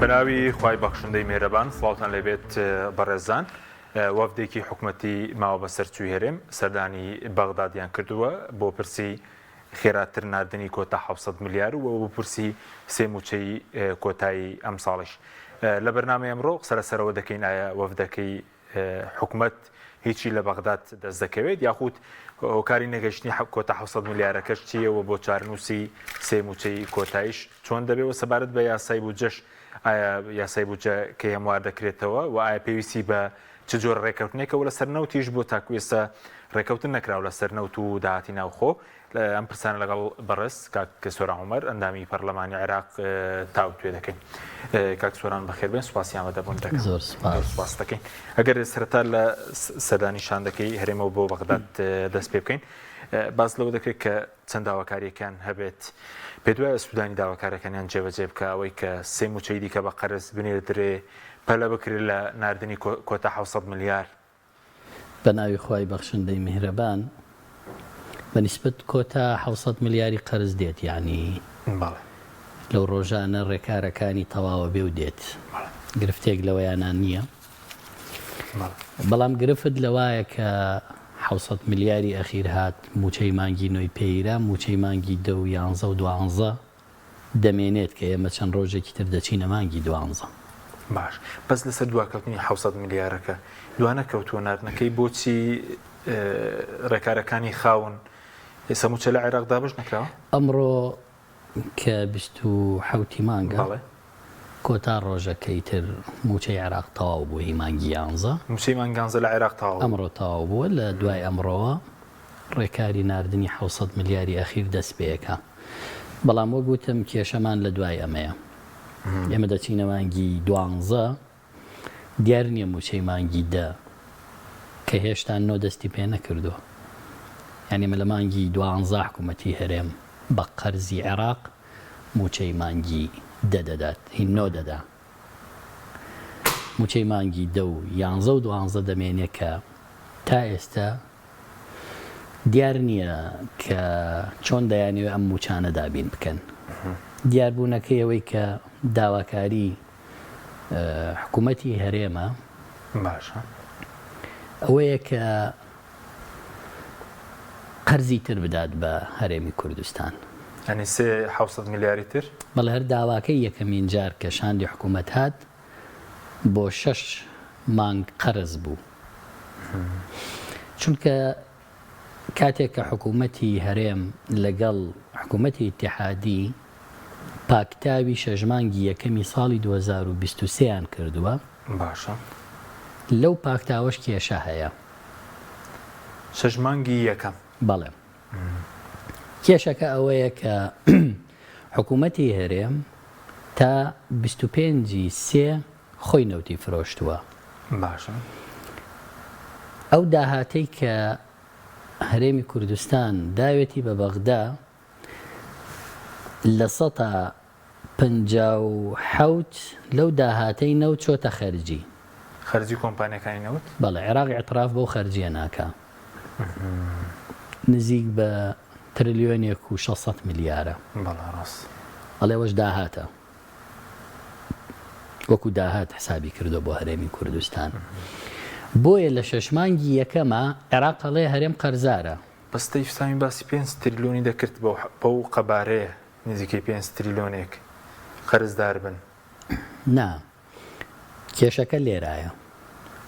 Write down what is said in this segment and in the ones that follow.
بەناوی خوای بەخشندەی میهرەبان سڵاوتان لێبێت بەڕێزان وەفدێکی حکومەتی ماوە بەسەرچووی هەرێم سەردانی بەغدادیان کردووە بۆ پرسی خێراتر ناردنی کۆتا 700 ملیار و بۆ پرسی سێ موچەی کۆتایی ئەمساڵیش لە بەرنامەی ئەمڕۆ قسە لەسەرەوە دەکەین ئایا وەفدەکەی حکومەت هیچی لە بەغداد دەست دەکەوێت یاخود هۆکاری نەگەشتنی کۆتا 700 ملیارەکەش چییە و بۆ چارنووسی سێ موچەی کۆتایش چۆن دەبێ و سەبارەت بە یاسای بودجەش ئایا یاسای بودجە کەی هەموار دەکرێتەوە و ئایا پێویستی بە چ جۆرە ڕێکەوتنێکە و لەسەر نەوتیش بۆ تاکو ئێستا ڕێکەوتن نەکراوە لەسەر نەوت و داهاتی ناوخۆ ئەم پرسانە لەگەڵ بەڕێز کاک سۆران عومەر ئەندامی پەرلەمانی عێراق تاوتوێ دەکەین. کاک سۆران بەخێربێن سوپاسی ئامادەبوون دەکەم. زۆر سوپاس. سوپاس دەکەین. ئەگەر سەرەتا لە سەردانی شاندەکەی هەرێمەوە بۆ بەغداد دەست پێ بکەین باس لەوە دەکرێت کە چەند داواکاریەکان هەبێت پێت وایە سودانی داواکارەکانیان جێبەجێ بکە ئەوەی کە سێ موچەی دیکە بە قەرز بنێردرێ پەلە بکرێت لە ناردنی کۆتا 700 ملیار بە ناوی خوای بەخشندەی میهرەبان بە نیسبەت کۆتا 700 ملیاری قەرز دێت یانی بەڵێ. لەو ڕۆژانە ڕێکارەکانی تەواوە بێ و دێت گرفتێک لەوەیانا نییە بەڵام گرفت لەوایە کە 700 ملیاری ئەخیر هات موچەی مانگی نۆی پێیرا موچەی مانگی دە و یانزە و دوانزە دەمێنێت کە ئێمە چەند ڕۆژێکی تر دەچینە مانگی دوانزە. باش بەس لەسەر دواکەوتنی 700 ملیارەکە دوانەکەوتووە ناردنەکەی بۆچی ڕێکارەکانی خاون ئێستا موچە لە عێراق دابەش نەکراوە؟ ئەمڕۆ کە 27 ی مانگە بەڵێ. کۆتا ڕۆژە کە ئیتر موچەی عێراق تەواو بوو هی مانگی یانزە. موچەی مانگی یانزە لە عێراق تەواو بوو. ئەمڕۆ تەواو بووە لە دوای ئەمڕۆوە ڕێکاری ناردنی 700 ملیاری ئەخیر دەست پێکا. بەڵام وەک وتم کێشەمان لە دوای ئەمەیە. ئێمە دەچینە مانگی دوانزە، دیار نییە مووچەی مانگی دە کە هێشتا نۆ دەستی پێ نەکردووە. یانی ئێمە لە مانگی دوانزە حکوومەتی هەرێم بە قەرزی عێراق مووچەی مانگی دە دەدات، هی نۆ دەدا. مووچەی مانگی دە و یانزە و دوانزە دەمێنێ کە تا ئێستە دیار نییە کە چۆن دەیانەوێت ئەم مووچانە دابین بکەن. دیاربوونەکەی ئەوەی کە داواکاری حکوومەتی هەرێمە باشە ئەوەیە کە قەرزی تر بدات بە هەرێمی کوردستان. یانی سێ 700 ملیاری تر؟ بەڵێ هەر داواکەی یەکەمین جار کە شاندی حکوومەت هات بۆ شەش مانگ قەرز بوو. چونکە کاتێک کە حکوومەتی هەرێم لەگەڵ حکوومەتی ئیتیحادی پاکتاوی شەش مانگی یەکەمی ساڵی 2023 یان کردووە، باشە. لەو پاکتاوەش کێشە هەیە. شەش مانگی یەکەم. بەڵێ. کێشەکە ئەوەیە کە حکوومەتی هەرێم تا 25 ی سێ خۆی نەوتی فرۆشتووە. باشە. ئەو داهاتەی کە هەرێمی کوردستان داوێتی بە بەغدا لە سەتا 57 لەو داهاتەی نەوت چۆتە خەرجی. خەرجی کۆمپانیاکانی نەوت؟ بەڵێ، عێراق ئیعتراف بەو خەرجییە ناکا. نزیک بە ترلیۆنێک و 600 ملیارە. بەڵێ ڕاست. ئەڵێ ئەوەش داهاتە. وەکو داهات حسابی کردوە بۆ هەرێمی کوردستان بۆیە لە شەش مانگی یەکەما عێراق ئەڵێ هەرێم قەرزارە. بەس تەیف سامی باسی پێنج تریلۆنی دەکرد بەو قەبارەیە نزیکەی پێنج تریلۆنێک قەرزدار بن. نا کێشەکە لێرایە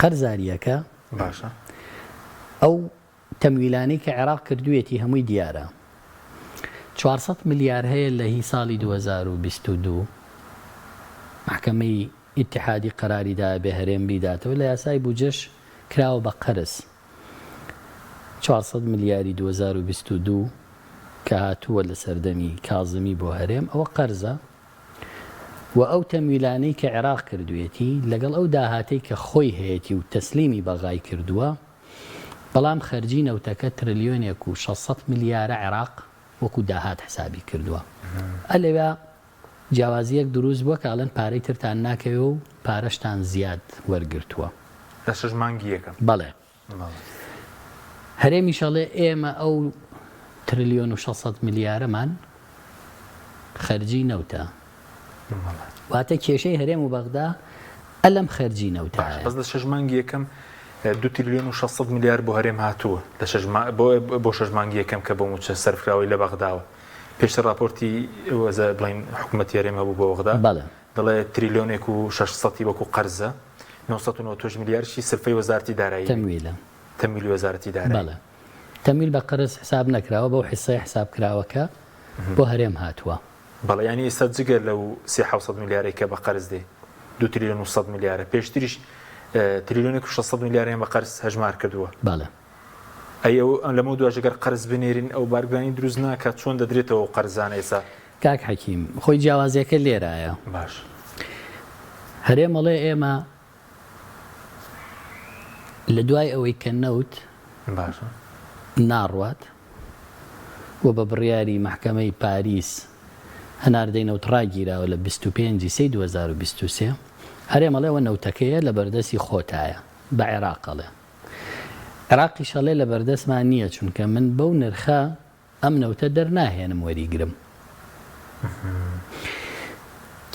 قەرزاریەکە باشە ئەو تەمویلانەی کە عێراق کردوویەتی هەمووی دیارە. 400 ملیار هەیە لە هی ساڵی 2022 مەحکەمەی ئیتیحادی قەراری دایە بێ هەرێم بیداتەوە لە یاسای بودجەش کراوە بە قەرز 400 ملیاری 2022 کە هاتووە لە سەردەمی کازمی بۆ هەرێم ئەوە قەرزە و ئەو تەمویلانەی کە عێراق کردوویەتی لەگەڵ ئەو داهاتەی کە خۆی هەیەتی و تەسلیمی بەغای کردووە بەڵام خەرجی نەوتەکە ترلیۆنێک و 600 ملیارە عێراق وەکو داهات حسابی کردووە. ئە لەویا جیاوازییەک دروست بووە کە ئەڵێن پارەی ترتان ناکەوێ و پارەشتان زیاد وەرگرتووە. لە شەش مانگی یەکەم. بەڵێ. هەرێمیش ئەڵێ ئێمە ئەو ترلیۆن و 600 ملیارەمان خەرجی نەوتە. واتە کێشەی هەرێم و بەغدا ئەلەم خەرجی نەوتایە. بەس لە شەش مانگی یەکەم دو تریلیۆن و 600 ملیار بۆ هەرێم هاتووە لە شەش بۆ شەش مانگی یەکەم کە بۆ مووچە سەرفکراوەی لە بەغداوە پێشتر راپۆرتی وەزە بڵین حکوومەتی هەرێم هەبوو بۆ بەغدا بەڵێ. دەڵێ تریلیۆنێک و 600 وەکو قەرزە 998 ملیارشی سرفەی وەزارەتی دارایی تەمویلە تەمویلی وەزارەتی دارایی بەڵێ تەمویل بە قەرز حساب نەکراوە بەو حیسەیە حساب کراوە کە بۆ هەرێم هاتووە. بەڵێ یانی ئێستا جگە لەو سێ حەوسەد ملیارەی کە بە قەرز دێ دوو تریلیۆن و سەد ملیارە پێشتریش تریلیۆنێک و 600 ملیاریان بە قەرز هەژمار کردووە. بەڵێ. ئەی ئەو لەمەو دواش گەر قەرز بنێرین ئەو بارگرانی دروست ناکات چۆن دەدرێتەوە ئەو قەرزانە ئێستا؟ کاک حەکیم خۆی جیاوازیەکە لێرایە. باش. هەرێم ئەڵێ ئێمە لە دوای ئەوەی کە نەوت باشە. ناڕوات و بە بڕیاری مەحکەمەی پاریس هەناردەی نەوت ڕاگیراوە لە 25 ی سێی 2023 هەرێم ئەڵێ ئەوە نەوتەکەیە لە بەردەستی خۆتایە بە عێراق ئەڵێ عێراقیش ئەڵێ لە بەردەستمان نییە چونکە من بەو نرخە ئەم نەوتە دەرناهێنم وەریگرم.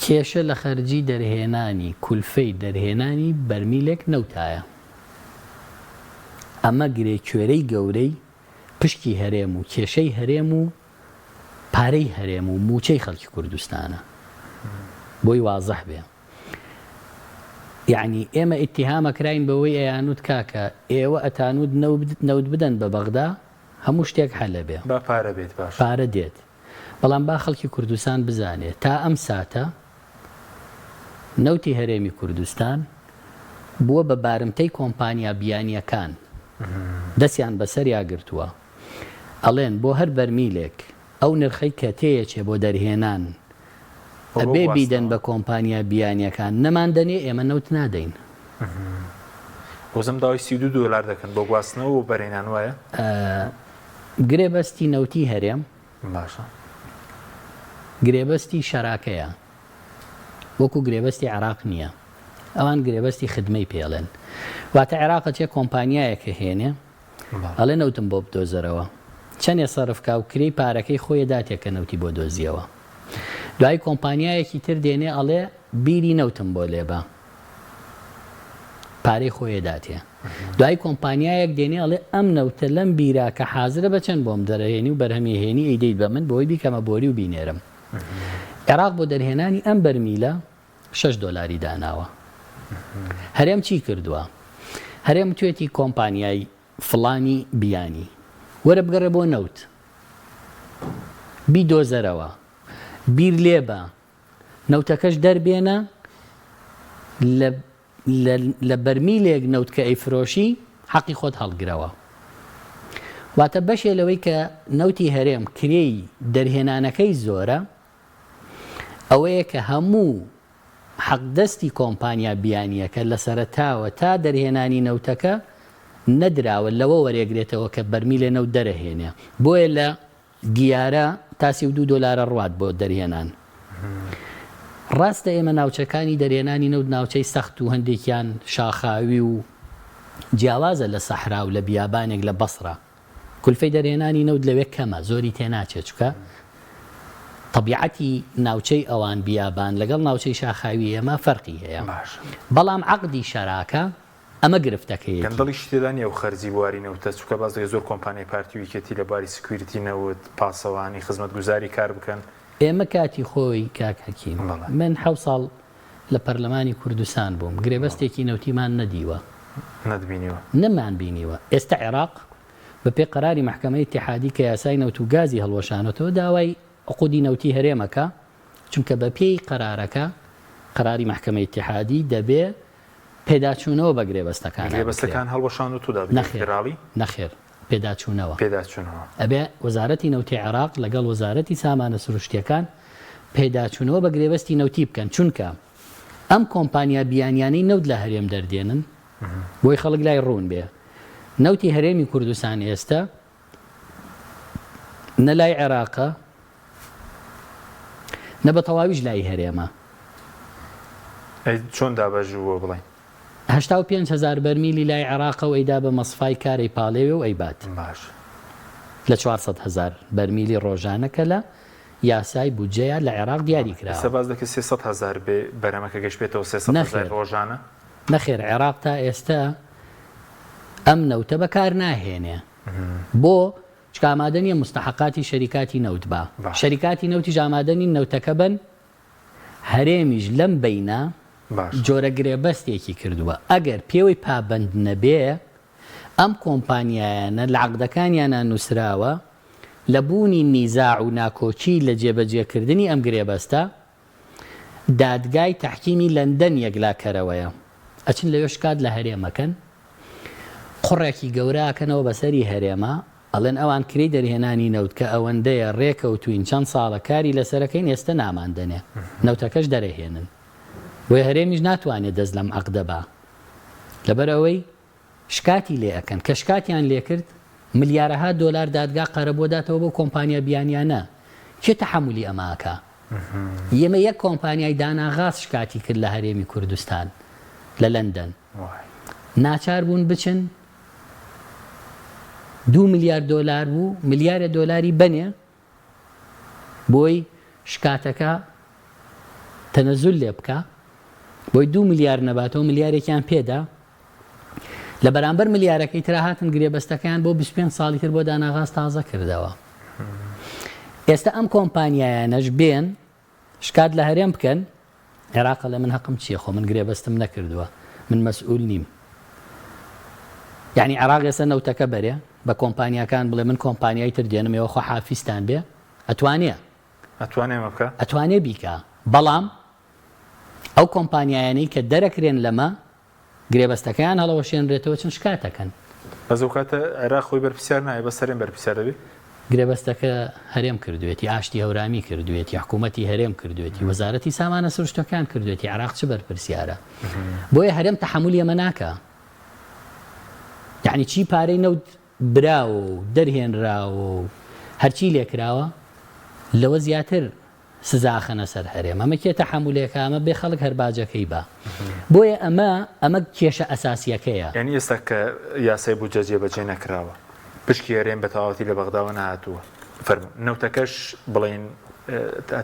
کێشە لە خەرجی دەرهێنانی کولفەی دەرهێنانی بەرمیلێک نەوتایە. ئەمە گرێ کوێرەی گەورەی پشکی هەرێم و کێشەی هەرێم و پارەی هەرێم و مووچەی خەڵکی کوردستانە. بۆی وازح بێ. یەعنی ئێمە ئیتیهام ئەکراین بەوەی ئەیانوت کاکە ئێوە ئەتانوت نەوت بدەن بە بەغدا هەموو شتێک حەل ئەبێ. با پارە بێت باشە. پارە دێت بەڵام با خەڵکی کوردستان بزانێ تا ئەم ساتە نەوتی هەرێمی کوردستان بووە بە بارمتەی کۆمپانیا بیانیەکان دەستیان بەسەریا گرتووە ئەڵێن بۆ هەر بەرمیلێک ئەو نرخەی کە تێیەچێ بۆ دەرهێنان ئەبێ بیدەن بە کۆمپانیا بیانیەکان نەمان دەنێ ئێمە نەوت نادەین. وزم داوای 32 دۆلار دەکەن بۆ گواستنەوە و بەرهێنان وایە؟ گرێبەستی نەوتی هەرێم باشە گرێبەستی شەراکەیە وەکو گرێبەستی عێراق نییە ئەوان گرێبەستی خدمەی پێڵێن واتە عێراقە چێ کۆمپانیایەکە هێنێ ئەڵێ نەوتم بۆ بدۆزەرەوە چەنێ سەرف کا و کرێی پارەکەی خۆی ئەداتێ کە نەوتی بۆ دۆزیەوە دوایی کۆمپانیایەکی تر دێنێ ئەڵێ بیری نەوتم بۆ لێبە پارەی خۆی ئەداتێ دوایی کۆمپانیایەک دێنێ ئەڵێ ئەم نەوتە لەم بیرا کە حازرە بە چەند بۆم دەرهێنی و بەرهەمی هێنی ئەیدەیت بە من بۆی بیکەمە بۆری و بینێرم عێراق بۆ دەرهێنانی ئەم بەرمیلە شەش دۆلاری داناوە. هەرێم چی کردووە؟ هەرێم وتوێتی کۆمپانیای فڵانی بیانی وەرە بگەڕێ بۆ نەوت بیدۆزەرەوە بیر لێبە نەوتەکەش دەربێنە لە لە بەرمیلێک نەوت کە ئەیفرۆشی حەقی خۆت هەڵگرەوە. واتە بەشێ لەوەی کە نەوتی هەرێم کرێی دەرهێنانەکەی زۆرە ئەوەیە کە هەموو حەقدەستی کۆمپانیا بیانییەکە لە سەرەتاوە تا دەرهێنانی نەوتەکە نەدراوە لەوە وەرێگرێتەوە کە بەرمیلێ نەوت دەرەهێنێ بۆیە لە گیارە تا 32 دۆلارە ڕوات بۆ دەرهێنان. ڕاستە ئێمە ناوچەکانی دەرهێنانی نەوت ناوچەی سەخت و هەندێکیان شاخاوی و جیاوازە لە سەحرا و لە بیابانێک لە بەسڕە کولفەی دەرهێنانی نەوت لەوێ کەمە زۆری تێناچێت چونکە تەبیعەتی ناوچەی ئەوان بیابان لەگەڵ ناوچەی شاخاوی ئێمە فەرقی هەیە باشە. بەڵام عەقدی شەراکە ئەمە گرفتەکەیەتی. گەندەڵیشی تێدا نیە ئەو خەرجی بواری نەوتە چونکە باس دەکەی زۆر کۆمپانیای پارتی و یەکێتی لە بواری security نەوت پاسەوانی خزمەتگوزاری کار بکەن. ئێمە کاتی خۆی کاک حەکیم بەڵێ. من حەوت ساڵ لە پەرلەمانی کوردستان بووم گرێبەستێکی نەوتیمان نەدیوە. نەتبینیوە؟ نەمان بینیوە. ئێستا عێراق بە پێی قەراری مەحکەمەی ئیتیحادی کە یاسای نەوت و گازی هەڵوەشانۆتەوە داوای عقودی نەوتی هەرێم ئەکا چونکە بە پێی قەرارەکە قەراری مەحکەمەی ئیتیحادی دەبێ پێداچوونەوە بە گرێبەستەکانا بکرێ. گرێبەستەکان هەڵوەشاندۆتەوە دادگای نەخێر فیدراڵی؟ نەخێر پێداچوونەوە. پێداچوونەوە. ئەبێ وەزارەتی نەوتی عێراق لەگەڵ وەزارەتی سامانە سروشتییەکان پێداچوونەوە بە گرێبەستی نەوتی بکەن، چونکە ئەم کۆمپانیا بیانیانەی نەوت لە هەرێم دەردێنن، بۆی خەڵک لای ڕوون بێ، نەوتی هەرێمی کوردستان ئێستە نە لای عێراقە، نە بە تەواویش لای هەرێمە. ئەی چۆن دابەش بووە بڵێین؟ 85 هەزار بەرمیلی لای عێراقە و ئەیدا بە مەسفای کارەی پاڵێوێ و ئەیبات. باشە. لە 400 هەزار بەرمیلی ڕۆژانە کە لە. یاسای بودجەیە لە عێراق دیاری ئێستا کراوە. باس دەکەی 300 هەزار بێ بەرهەمەکە گەشتبێتەوە 300 هەزار نەخێر ڕۆژانە؟ نەخێر عێراق تا ئێستا ئەم نەوتە بەکار ناهێنێ بۆ؟ چونکە ئامادە نیە موستەحەقاتی شەریکاتی نەوت با باشە. شەریکاتی نەوتیش ئامادە نین نەوتەکە بەن هەرێمیش لەم بەینە باشە. جۆرە گرێبەستێکی کردووە ئەگەر پێوەی پابەند نەبێ ئەم کۆمپانیایانە لە عەقدەکانیانا نووسراوە لە بوونی نیزاع و ناکۆکی لە جێبەجێکردنی ئەم گرێبەستە دادگای تەحکیمی لەندەن یەکلاکەرەوەیە ئەچن لەوێ شکات لە هەرێم ئەکەن قوڕێکی گەورە ئەکەنەوە بەسەری هەرێما ئەڵێن ئەوان کرێی دەرهێنانی نەوت کە ئەوەندەیە رێکەوتوین چەند ساڵە کاری لەسەرەکەین ئێستە ناماندەنێ نەوتەکەش دەرەهێنن بۆیە هەرێمیش ناتوانێ دەست لەم عەقدە با لەبەرئەوەی شکاتی لێ ئەکەن کە شکاتیان لێ کرد ملیارەها دۆلار دادگا قەرەبوو داتەوە بەو کۆمپانیا بیانیانە کێ تەحەمولی ئەمە ئەکا ئێمە یەک کۆمپانیای دانا غاز شکاتی کرد لە هەرێمی کوردستان لە لەندەن ناچار بوون بچن دوو ملیار دۆلار بوو ملیارە دۆلاری بەنێ بۆی شکاتەکە تەنەزول لێ بکا بۆی دوو ملیار نەباتەوە ملیارێکیان پێدا لە بەرامبەر ملیارەکەی ترا هاتن گرێبەستەکەیان بۆ 25 ساڵی تر بۆ داناغاز تازە کردەوە ئێستا ئەم کۆمپانیایانەش بێن شکات لە هەرێم بکەن عێراق ئەڵێ من هەقم چیە خۆ من گرێبەستم نەکردووە من مەسئول نیم یعنی عێراق ئێستا نەوتەکە بەرێ بە کۆمپانیاکان بڵێ من کۆمپانیای تر دێنم ئێوە خۆ حافیزتان بێ ئەتوانێ ئەتوانێ ئەمە بکا؟ ئەتوانێ بیکا بەڵام ئەو کۆمپانیایانەی کە دەرەکرێن لەمە گرێبەستەکەیان هەڵەوەشێنرێتەوە چەند شکات ئەکەن. بەس ئەوکاتە عێراق خۆی بەرپرسیار نابێ بەس هەرێم بەرپرسیار دەبێ؟ گرێبەستەکە هەرێم کردوێتی، ئاشتی هەورامی کردوێتی، حکوومەتی هەرێم کردوێتی، وەزارەتی سامانە سروشتەکان کردوێتی، عێراق چ بەرپرسیارە؟ بۆیە هەرێم تەحەمولی ئەمە ناکا. یەعنی چی پارەی نەوت براوە و دەرهێنراوە و هەرچی لێکراوە لەوە زیاتر سزا ئەخەنە سەر هەرێم ئەمە کێ تەحەمولێکە ئەمە بێ خەڵک هەر باجەکەی با بۆیە ئەمە ئەمە کێشە ئەساسیەکەیە. یانی ئێستا کە یاسای بودجە جێبەجێ نەکراوە پشکی هەرێم بە تەواوەتی لە بەغداوە نەهاتووە فەرموو نەوتەکەش بڵێین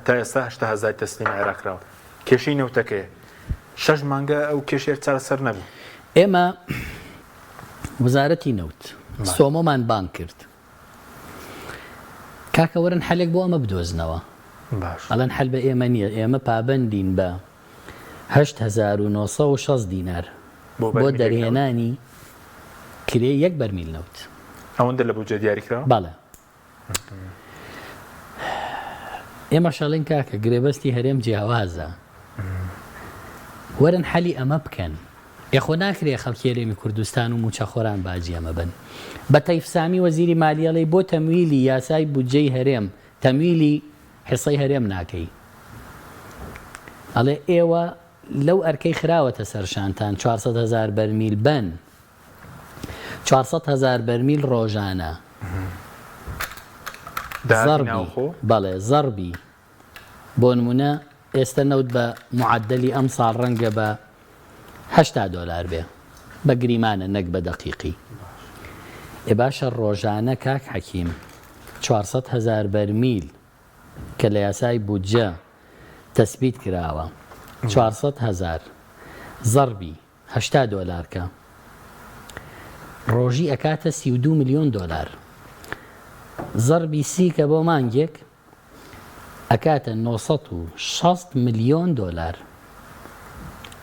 تا ئێستا 80 هەزاری تەسلیمی عێراق کراوە کێشەی نەوتەکەیە شەش مانگە ئەو کێشەیە چارەسەر نەبوو. ئێمە وەزارەتی نەوت سۆمۆمان بانگ کرد کاکە وەرن حەلێک بۆ ئەمە بدۆزنەوە. باش. ئەڵێن حەل بە ئێمە نییە، ئێمە پابەندین بە 8960 دینار بۆ بۆ بەرمیلێک نەوت؟ دەرهێنانی کرێی یەک بەرمیل نەوت. ئەوەندە لە بودجە دیاری کراوە؟ بەڵێ. ئێمەش ئەڵێین کاکە گرێبەستی هەرێم جیاوازە، وەرن حەلی ئەمە بکەن. ئێ خۆ ناکرێ خەڵکی هەرێمی کوردستان و مووچەخۆران باجی ئەمە بەن. بە تەیف سامی وەزیری مالیە ئەڵێی بۆ تەمویلی یاسای بودجەی هەرێم تەمویلی حیسەی هەرێم ناکەی؟ ئەڵێ ئێوە لەو ئەرکەی خراوەتە سەر شانتان 400 هەزار بەرمیل بەن 400 هەزار بەرمیل ڕۆژانە داهاتی زەڕبی ناوخۆ؟ بەڵێ زەڕبی بۆ نمونە ئێستە نەوت بە معەدەلی ئەمساڵ ڕەنگە بە 80 دۆلار بێ بە گریمانە نەک بە دەقیقی ئێ باشە ڕۆژانە کاک حەکیم 400 هەزار بەرمیل کە لە یاسای بودجە تەسبیت کراوە 400 هەزار زەڕبی 80 دۆلار کە ڕۆژی ئەکاتە 32 ملیۆن دۆلار زەڕبی سی کە بۆ مانگێک ئەکاتە 960 ملیۆن دۆلار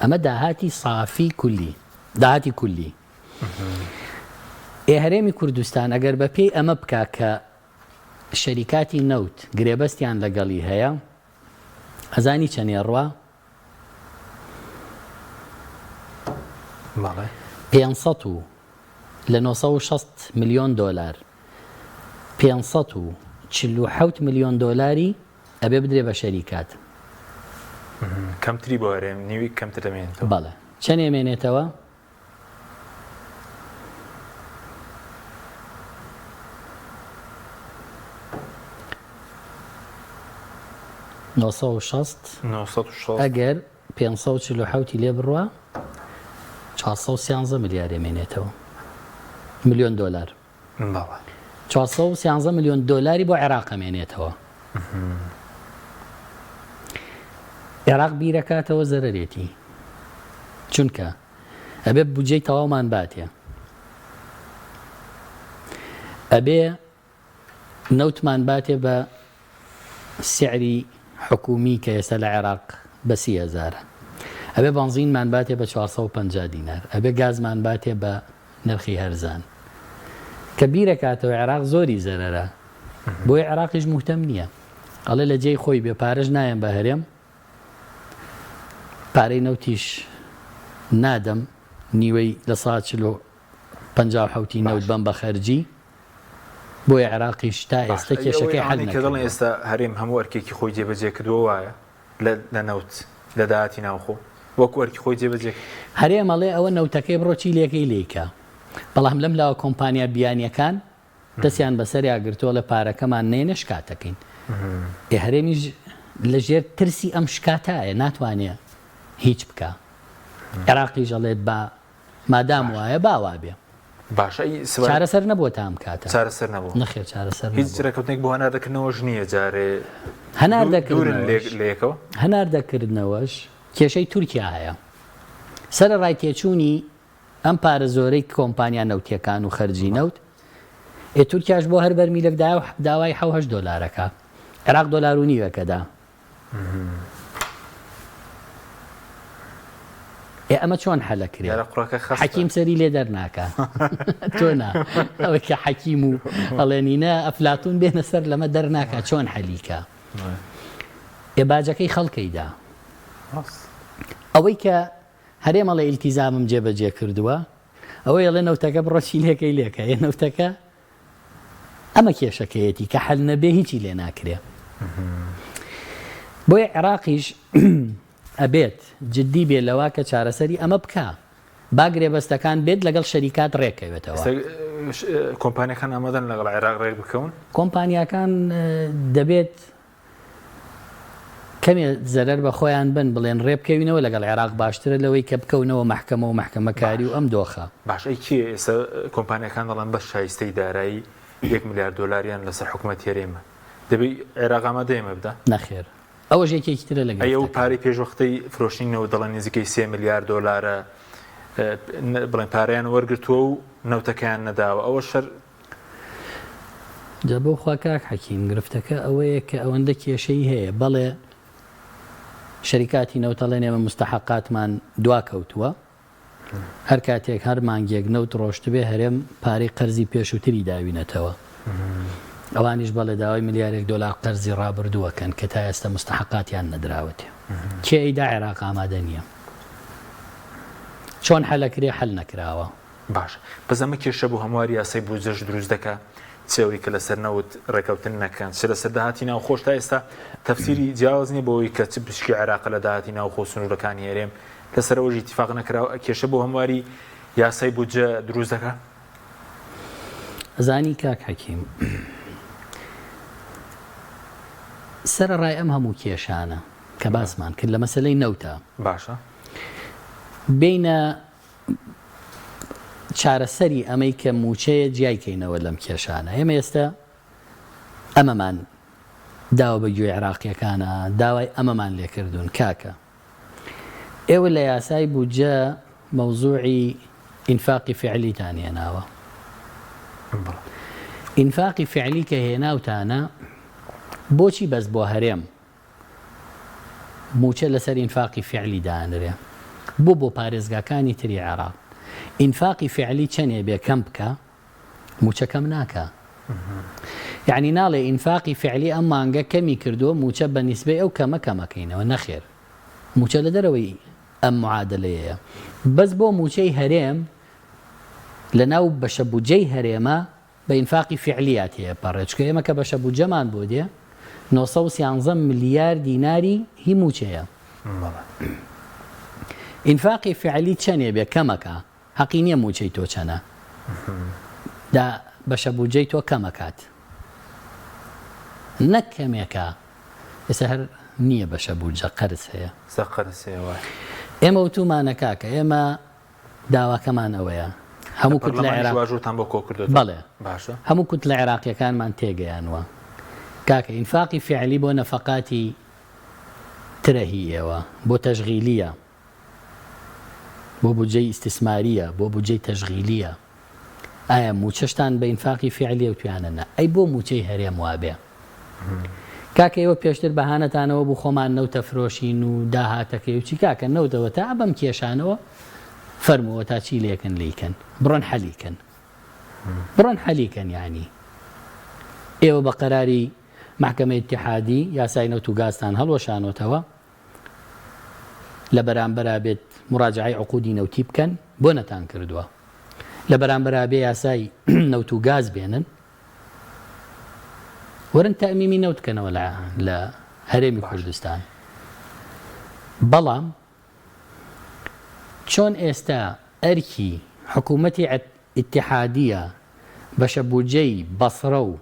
ئەمە داهاتی سافی کولی داهاتی کولی ئێ هەرێمی کوردستان ئەگەر بە پێی ئەمە بکا کە شەریکاتی نەوت گرێبەستیان لەگەڵی هەیە ئەزانی چەنێ ڕوا؟ بەڵێ. 500 و لە 960 ملیۆن دۆلار 547 ملیۆن دۆلاری ئەبێ بدرێ بە شەریکات. کەمتری بۆ هەرێم نیوی کەمتر دەمێنێتەوە. بەڵێ چەنێ مێنێتەوە؟ 960 ئەگەر 547 لێ بڕوا 413 ملیارێ مێنێتەوە ملیۆن دۆلار 413 ملیۆن دۆلاری بۆ عێراق ئەمێنێتەوە. عێراق بیرەکاتەوە زەرەرێتی چونکە ئەبێ بودجەی تەواومان باتێ ئەبێ نەوتمان باتێ بە سعری حکومی کە ئێستا لە عێراق بە سی هەزارە ئەبێ بەنزینمان باتێ بە 450 دینار ئەبێ گازمان باتێ بە نرخی هەرزان کە بیرەکاتەوە عێراق زۆری زەرەرە بۆیە عێراقیش موهتەم نییە ئەڵێ لە جێی خۆی بێ پارەش نایەم بە هەرێم پارەی نەوتیش نادەم نیوەی لە سا چل و 57 نەوت بەم بە خەرجی بۆیە عێراقیش تا ئێستا کێشەکەی حل کە دەڵێن ئێستا هەرێم هەموو ئەرکێکی خۆی جێبەجێ کردووە وایە لە نەوت لە داهاتی ناوخۆ وەکو ئەرکی خۆی جێبەجێ کرد. هەرێم ئەڵێ ئەوە نەوتەکەی بڕۆ چی لێکەی لێیکە بەڵام لەم لاوە کۆمپانیا بیانیەکان دەستیان بەسەریا گرتووە ئەڵێ پارەکەمان نەیەنێ شکاتەکەین ئێ هەرێمیش لەژێر ترسی ئەم شکاتایە ناتوانێ هیچ بکا عێراقیش ئەڵێت با مادام وایە با وابێ. باشە ئەی سبارەت چارەسەر نەبووە تا ئەم کاتە. چارەسەر نەبووە. نەخێر چارەسەر هیچ نەبووە. ڕێکەوتنێک بۆ هەناردەکردنەوەش نییە جارێ دوورن هەناردەکردنەوەش لە یەکەوە؟ هەناردەکردنەوەش کێشەی تورکیا هەیە. سەرەڕای تێچوونی ئەم پارە زۆرەی کۆمپانیا نەوتییەکان و خەرجی نەوت، ئێ تورکیاش بۆ هەر بەرمیلێک داوای حەو هەشت دۆلارەکا. عێراق دۆلار و نیوێکە دا. ئێ ئەمە چۆن حەلەکرێ؟ حەکیم سەری لێ دەرناکا تۆ نا ئەوەی کە حەکیم و ئەڵێنینە ئەفلاتون بێنە سەر لەمە دەرناکا چۆن حەلیکە ئێ باجەکەی خەڵکەیدا ئەوەی کە هەرێم ئەڵێ ئیلتیزامم جێبەجێ کردووە ئەوەی ئەڵێ نەوتەکە بڕۆ چی لێکەی لێکە ئێ نەوتەکە ئەمە کێشەکەیەتی کە حەل نەبێ هیچی لێ ناکرێ. بۆیە عێراقیش ئەبێت جدی بێ لەوە کە چارەسەری ئەمە بکا. با گرێبەستەکان بێت لەگەڵ شەریکات ڕێکەوێتەوە. کۆمپانیاکان ئامادەن لەگەڵ عێراق ڕێک بکەون؟ کۆمپانیاکان دەبێت کەمێ زەرەر بە خۆیان بەن بڵێن ڕێبکەوینەوە لەگەڵ عێراق باشترە لەوەی کە بکەونەوە مەحکەمە و مەحکەمەکاری و ئەم دۆخە. باش ئەی کێ ئێستا کۆمپانیاکان دەڵێن بەس شایستەی دارایی یەک ملیار دۆلاریان لەسەر حکومەت هەرێمە دەبێ عێراق ئامادەیە ئەمە بدا؟ نەخێر ئەوەش یەکێکی ترە لە ئەی ئەو گرفتەکان. پارەی پێشوەختەی فرۆشتنی نەوت دەڵێن نزیکەی سێ ملیار دۆلارە بڵێن پارەیان وەرگرتووە و نەوتەکەیان نەداوە ئەوەش هەر جا بۆ خوا کاک حەکیم گرفتەکە ئەوەیە کە ئەوەندە کێشەی هەیە بەڵێ شەریکاتی نەوت ئەڵێن ئێمە مستحقاتمان دوا کەوتووە هەر کاتێک هەر مانگێک نەوت ڕۆشتبێ هەرێم پارەی قەرزی پێشووتری داوینەتەوە ئەوانیش بەڵێ داوای ملیارێک دۆلار قەرزی ڕابردووەکەن کە تا ئێستا مستحقاتیان نەدراوەتێ کێ ئەیدا عێراق ئامادە نییە چۆن حەلەکرێ حەل نەکراوە. باشە بەس ئەمە کێشە بۆ هەمواری یاسای بودجەش دروست دەکا چ ئەوەی کە لەسەر نەوت ڕێکەوتن نەکەن چ لەسەر داهاتی ناوخۆش تا ئێستا تەفسیری جیاواز نییە بۆ ئەوەی کە چ پشکی عێراقە لە داهاتی ناوخۆ سنوورەکانی هەرێم لەسەر ئەوەش ئیتیفاق نەکراوە کێشە بۆ هەمواری یاسای بودجە دروست دەکا؟ ئەزانی کاک حەکیم سەرەڕای ئەم هەموو کێشانە کە باسمان کرد لە مەسەلەی نەوتە باشە بینە چارەسەری ئەمەی کە مووچەیە جیای کەینەوە لەم کێشانە. ئێمە ئێستا ئەمەمان داوە بە گوێی عێراقییەکانە، داوای ئەمەمان لێکردوون، کاکە ئێوە لە یاسای بودجە مەوزوعی ئینفاقی فعلیتان هێناوە. ئینفاقی فعلی کە هێناوتانە بۆچی بەس بۆ هەرێم مووچە لەسەر ئینفاقی فیعلی دانرێ بۆ بۆ پارێزگاکانی تری عێراق ئینفاقی فیعلی چەنێ بێ کەم بکا مووچە کەم ناکا یعنی ناڵێ ئینفاقی فیعلی ئەم مانگە کەمی کردووە مووچە بە نیسبەی ئەو کەمە کەمەکەینەوە نەخێر مووچە لە دەرەوەی ئەم معادلەیە بەس بۆ مووچەی هەرێم لە ناو بەشە بودجەی هەرێمە بە ئینفاقی فیعلییا تێپەڕێ، چونکە ئێمە کە بەشە بودجەمان بۆ دێ 913 ملیار دیناری هی مووچەیە. ئینفاقی فیعلی چەنێ بێ کەمەکا، هەقی نییە مووچەی تۆ چەنە، دا بەشە بودجەی تۆ کەمەکات نەک کەمێکا، ئێستا هەر نییە بەشە بودجە قەرز هەیە. ئێستا قەرز هەیە وایە. ئێمە وتوومانە کاکە ئێمە داواکەمان ئەوەیە هەموو کوتلە عێراق واژۆتان بۆ کۆکردۆتەوە؟ بەڵێ باشە هەموو کوتلە عێراقیەکانمان تێگەیانوە کاکە ئینفاقی فیعلی بۆ نەفەقاتی. ترە هی ئێوە بۆ تەشغیلیە بۆ بودجەی ئیستیسماریە بۆ بودجەی تەشغیلیە ئایا موچەشتان بە ئینفاقی فیعلیە وتویانە نا ئەی بۆ موچەی هەرێم وابێ کاکە ئێوە پێشتر بەهانەتانەوە بوو خۆمان نەوتە فرۆشین و داهاتەکەی و چی کاکە نەوتەوە تا بەم کێشانەوە فەرمووە تا چی لێکەن لیکەن بڕۆن حەلیکەن بڕۆن حەلیکەن یعنی ئێوە بە قەراری مەحکەمەی ئیتیحادی یاسای نەوت و گازتان هەڵوەشانۆتەوە لە بەرامبەرا بێت مراجعەی عقودی نەوتی بکەن بۆ نەتان کردووە لە بەرامبەرا بێ یاسای نەوت و گاز بێنن وەرن تەمیمی نەوت کەنەوە لە هەرێمی کوردستان بەڵام چۆن ئێستا ئەرکی حکوومەتی ئیتیحادیە بەشە بودجەی بەسرە و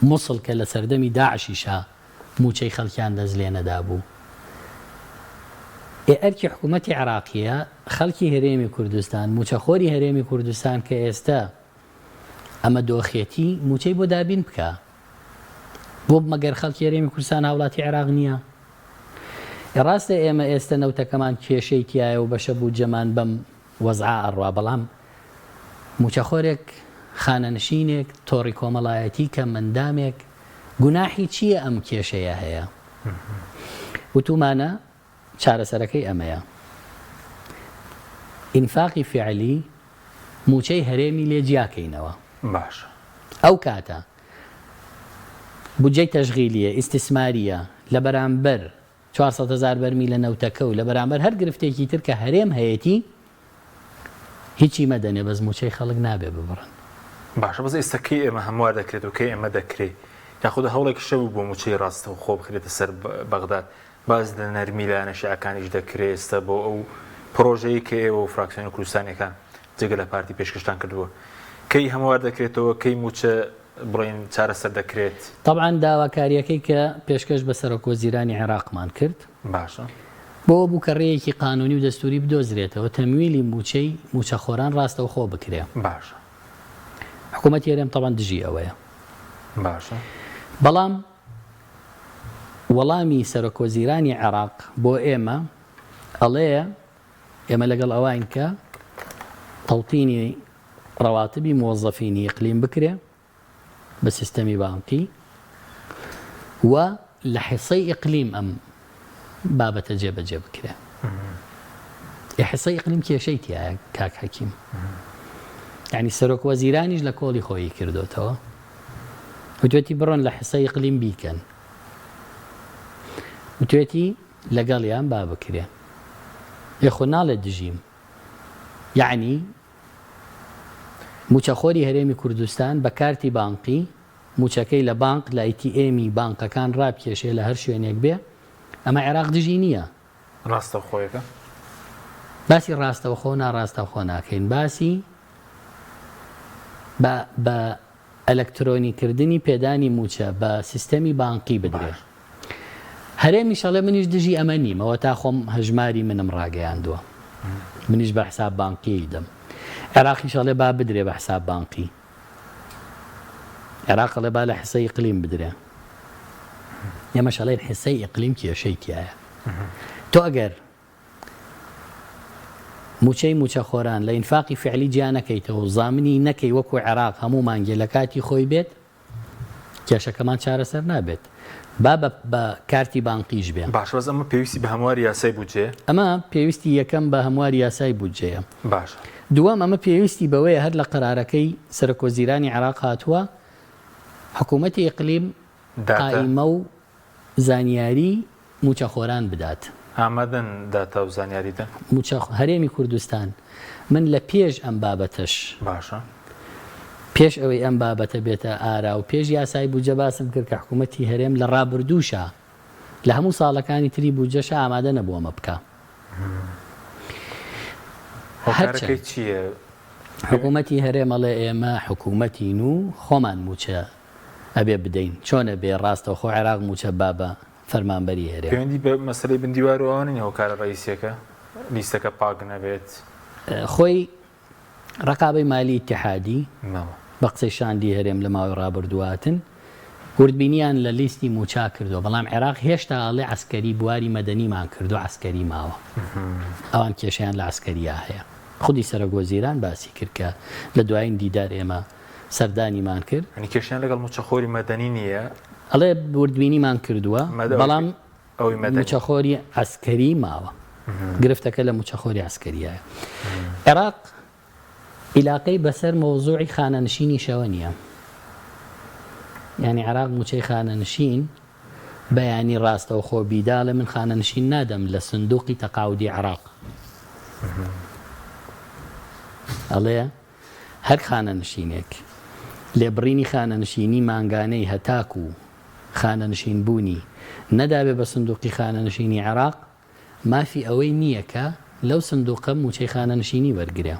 موسڵ کە لە سەردەمی داعشیشا مووچەی خەڵکیان دەست لێ نەدابوو. ئێ ئەرکی حکوومەتی عێراقییە خەڵکی هەرێمی کوردستان، مووچەخۆری هەرێمی کوردستان کە ئێستە ئەمە دۆخێتی، مووچەی بۆ دابین بکا. بۆ مەگەر خەڵکی هەرێمی کوردستان هاوڵاتی عێراق نییە؟ ئێ ڕاستە ئێمە ئێستە نەوتەکەمان کێشەی تیایە و بەشە بودجەمان بەم وەزعە ئەڕوا بەڵام موچەخۆرێک خانەنشینێک تۆڕی کۆمەڵایەتی کەم ئەندامێک گوناحی چیە ئەم کێشەیە هەیە وتومانە چارەسەرەکەی ئەمەیە ئینفاقی فعلی موچەی هەرێمی لێ جیاکەینەوە باشە ئەو کاتە بودجەی تەشغیلیە ئیستیسماریە لە بەرامبەر 400 هەزار بەرمیل لە نەوتەکە و لە بەرامبەر هەر گرفتێکی تر کە هەرێم هەیەتی هیچی مەدەنێ بەس موچەی خەڵک نابێ ببڕن. باشە بەس ئێستا کەی ئێمە هەموار دەکرێت و کەی ئەمە دەکرێ یاخود هەوڵێکیش هەبوو بۆ موچەی ڕاستەوخۆ بخرێتە سەر بەغداد باس لە نەرمی لایەنە شیعەکانیش دەکرێ ئێستا بۆ ئەو پڕۆژەیەی کە ئێوە و فراکسیۆنە کوردستانیەکان جگە لە پارتی پێشکەشتان کردووە کەی هەموار دەکرێتەوە کەی موچە بڵێین چارەسەر دەکرێت؟ تەبعەن داواکارییەکەی کە پێشکەش بە سەرۆکوەزیرانی عێراقمان کرد، باشە. بەوە بوو کە ڕێیەکی قانوونی و دەستووری بدۆزرێتەوە تەمویلی مووچەی مووچەخۆران ڕاستەوخۆ بکرێ. باشە. حکوومەتی هەرێم تەبعەن دژی ئەوەیە. باشە. بەڵام وەڵامی سەرۆکوەزیرانی عێراق بۆ ئێمە ئەڵێ ئێمە لەگەڵ ئەوەین کە تەوتینی ڕەواتبی مۆزەفینی ئیقلیم بکرێ بە سیستەمی بانقی و لە حیسەی ئیقلیم ئەم بابەتە جێبەجێ بکرێ. ئێ حیسەی ئیقلیم کێشەی تیایە کاک حەکیم. یعنی سەرۆک وەزیرانیش لە کۆڵی خۆیی کردۆتەوە. وتوێتی بڕۆن لە حیسەی ئیقلیم بیکەن. وتوێتی لەگەڵیان با بکرێ. ئێ خۆ ناڵێ دژیم. یەعنی مووچەخۆری هەرێمی کوردستان بە کارتی بانقی مووچەکەی لە بانق لە ئەی تی ئێمی بانقەکان ڕابکێشێ لە هەر شوێنێک بێ ئەمە عێراق دژی نییە. ڕاستەوخۆیەکە. باسی ڕاستەوخۆ و ناڕاستەوخۆ ناکەین باسی بە بە ئەلەکترۆنی کردنی پێدانی مووچە بە سیستەمی بانقی بدرێ. هەرێمیش ئەڵێ منیش دژی ئەمە نیم ئەوەتا خۆم هەژماری منم ڕاگەیاندووە منیش بە حساب بانقیی دەم عێراقیش ئەڵێ با بدرێ بە حساب بانقی عێراق ئەڵێ با لە حسەی ئیقلیم بدرێ ئێمەش ئەڵێن حسەی ئیقلیم کێشەی تایە تۆ ئەگەر موچەی موچەخۆران لە ئینفاقی فعلی جیا نەکەیتەوە و زامنی نەکەی وەکو عێراق هەموو مانگێ لە کاتی خۆی بێت کێشەکەمان چارەسەر نابێت با بە بە کارتی بانقیش بێ. باشە بەس ئەمە پێویستی بە هەمواری یاسای بودجەیە؟ ئەمە پێویستی یەکەم بە هەمواری یاسای بودجەیە. باشە. دووەم ئەمە پێویستی بەوەیە هەر لە قەرارەکەی سەرۆکوەزیرانی عێراق هاتووە حکوومەتی ئیقلیم قائیمە و زانیاری مووچەخۆران بدات. ئامادەن داتا و زانیاری دەن؟ مووچە هەرێمی کوردستان من لە پێش ئەم بابەتەش. باشە. پێش ئەوەی ئەم بابەتە بێتە ئارا و پێش یاسای بودجە باسم کرد کە حکوومەتی هەرێم لە ڕابردووشا لە هەموو ساڵەکانی تری بودجەشا ئامادە نەبوو ئەمە بکا. هۆکارەکەی چییە؟ حکوومەتی هەرێم ئەڵێ ئێمە حکوومەتین و خۆمان مووچە ئەبێ بدەین چۆن ئەبێ ڕاستەوخۆ عێراق مووچە با بە فەرمانبەری هەرێم. پەیوەندی بە مەسەلەی بن دیوار و ئەوانە نیە هۆکارە ڕەئیسیەکە لیستەکە پاک نەبێت؟ خۆی ڕەقابەی مالی ئیتیحادی بە قسەی شاندی هەرێم لە ماوەی ڕابردوو هاتن. وردبینیان لە لیستی مووچە کردووە، بەڵام عێراق هێشتا ئەڵێ عەسکەری بواری مەدەنیمان کردووە عەسکەری ماوە. ئەوان کێشەیان لە عەسکەرییا هەیە. خودی سەرۆک وەزیران باسی کرد کە لە دوایین دیدار ئێمە سەردانیمان کرد. یانی کێشەیان لەگەڵ مووچەخۆری مەدەنی نییە؟ ئەڵێ وردبینیمان کردووە، بەڵام مووچەخۆری عەسکەری ماوە. گرفتەکە لە مووچەخۆری عەسکەریایە. عێراق ئیلاقەی بەسەر مەوزوعی خانەنشینیشەوە نییە. یانی عێراق مووچەی خانەنشین بەیانی ڕاستەوخۆ بیدا ئەڵێ من خانەنشین نادەم لە سندوقی تەقاودی عێراق. ئەڵێ هەر خانەنشینێک لێبڕینی خانەنشینی مانگانەی هەتاکو خانەنشین بوونی نەدابێ بە سندوقی خانەنشینی عێراق مافی ئەوەی نییە کە لەو سندوقە مووچەی خانەنشینی وەرگرێ.